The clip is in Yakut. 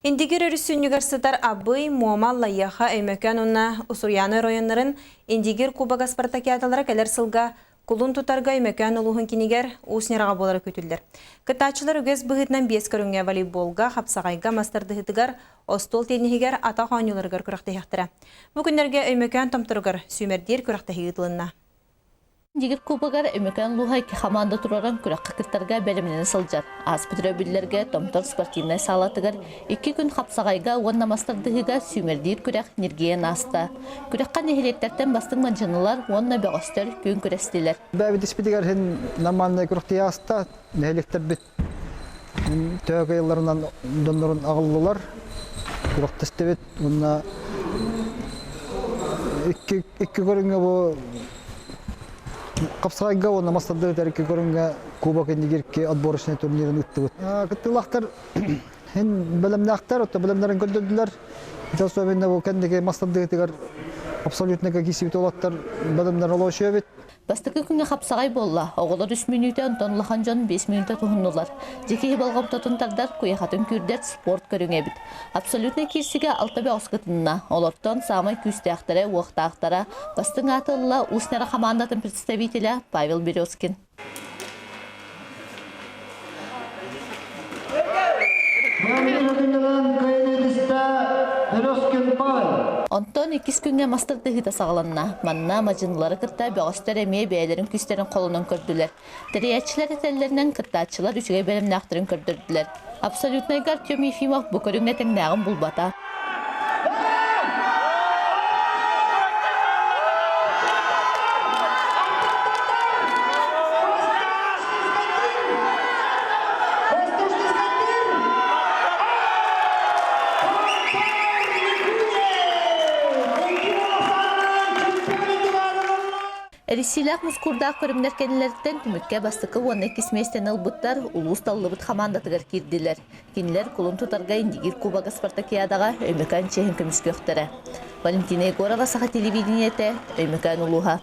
Индигир өрүс сүнньүгэр сытар Абый, Муома, Лайыаха, Өймөкөөн уонна Усуйаана оройуоннарын Индигир Кубога спартакиадалара кэлэр сылга кулун тутарга Өймөкөөн улууһун кинигэр Уус Ньараҕа буолара күүтүллэр. Кыттааччылар үгэс быһыытынан биэс көрүҥҥэ волейболга, хапсаҕайга, мас тардыһыытыгар, остуол тенниһигэр, атах оонньууларыгар күрэхтэһиэхтэрэ. Бу күннэргэ Өймөкөөн томторугар сүүмэрдиир күрэхтэһии ыытылынна. Дигир Кубогар Өймөкөөн улууһа икки хамаанда туруоран күрэххэ кыттарга бэлэмнэнэ сылдьар. Ааспыт өрөбүллэргэ Томтор спортивнай саалатыгар икки күн хапсаҕайга уонна мас тардыһыыга сүүмэрдиир күрэх ньиргийэн ааста. Күрэххэ нэһилиэктэртэн бастыҥ мадьынылар уонна бөҕөстөр күөн күрэстилэр. Бэйэбит испитигэр иһин нормальнай күрэхтэһии ааста. Нэһилиэктэрбит төһө кыайылларынан дьоннорун аҕаллылар. Күрэхтэстибит уонна икки икки көрүҥҥэ бу хапсаҕайга уонна мас тардыытыгар икки көрүҥҥэ Кубок Индигирки отборочный турнирын ыыттыбыт. Кыттыылаахтар һин бэлэмнээхтэр, отто бэлэмнэрин көрдөрдүлэр. Ити особенно бу кэнники мас тардыытыгар абсолютно киирсибит уолаттар бэлэмнэр олоочу эбит. Бастакы күҥҥэ хапсаҕай буолла. Оҕолор үс мүнүүтэ, онтон улахан дьон биэс мүнүүтэ туһуннулар. Дьэ киһи болҕомтотун тардар, куйахатын күүрдэр спорт көрүҥэ эбит. Абсолютнай киирсигэ алта бөҕөс кытынна. Олортон саамай күүстээхтэрэ, уохтаахтара бастыҥ ааты ылла Уус Ньара хамаандатын представителэ Павел Березкин. Онтон иккис күҥҥэ мас тардыһыыта саҕаланна. Манна мадьынылары кытта бөҕөстөр эмиэ бэйэлэрин күүстэрин холонон көрдүлэр. Тэрийээччилэр этэллэринэн кыттааччылар үчүгэй бэлэмнээхтэрин көрдөрдүлэр. Абсолютнайга Артем Ефимов бу көрүҥҥэ тэҥнээҕин булбата. Эрийсиилээх мускуурдаах көрүҥнэр кэннилэриттэн түмүккэ бастакы уонна иккис миэстэни ылбыттар улуус таллыбыт хамаандатыгар киирдилэр. Кинилэр кулун тутарга Индигир Кубога спартакиадаҕа Өймөкөөн чиэһин көмүскүөхтэрэ. Валентина Егорова, Саха телевидениетэ, Өймөкөөн улууһа.